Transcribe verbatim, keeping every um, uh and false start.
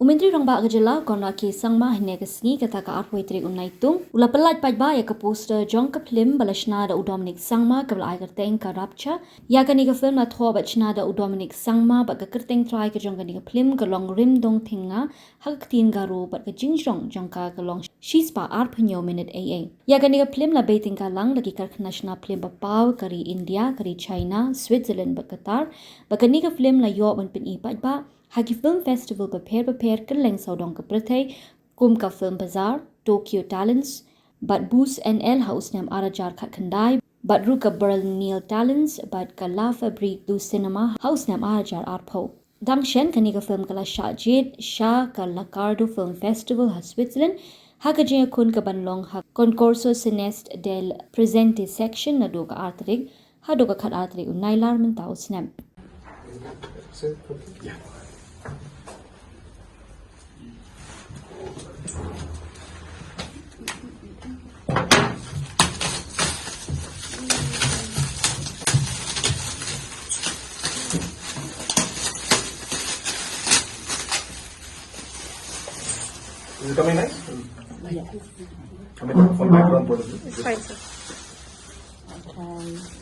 U Myntri Rangbah ka jylla Conrad K Sangma hynne ka sngi, kata ka arphew tarik u Naitung, u la pyllait paidbah ïa ka poster jong ka phlim ba la shna da u Dominic Sangma kaba la ai kyrteng ka Rapture. Ïa kane ka phlim la thoh bad shna da u Dominic Sangma bad ka kyrteng trai ka jong kane ka phlim ka long Rim Dong Thing Nga, ha ka ktien Garo, bad ka jingjrong jong ka ka long shispah arphew hynñiew minit eiei. Ïa kane ka phlim la bei tyngka lang da ki karkhana shna phlim ba paw ka ri India, ka ri China, Switzerland bad Qatar. Bad kane ka phlim la ïoh ban pyni paidbah ha ki film festival bapher bapher kylleng sawdong ka pyrthei, kum ka Film Bazaar, Tokyo Talents, bad Booth N L ha u snem ar hajar khatkhyndai, bad ruh ka Berlinale Talents bad ka La Fabbrique du Cinéma ha u snem ar hajar arphew. Dang shen, kane ka phlim ka la shah jied sha ka Locarno Film Festival ha Switzerland, ha ka jingïakhun kaban long ha Concorso Cineste del Presente Section naduh ka ar tarik haduh ka khatar tarik u Nailar mynta u snem. Is it coming nice? Yeah. I mean, from background point of view. It's fine, sir. Okay.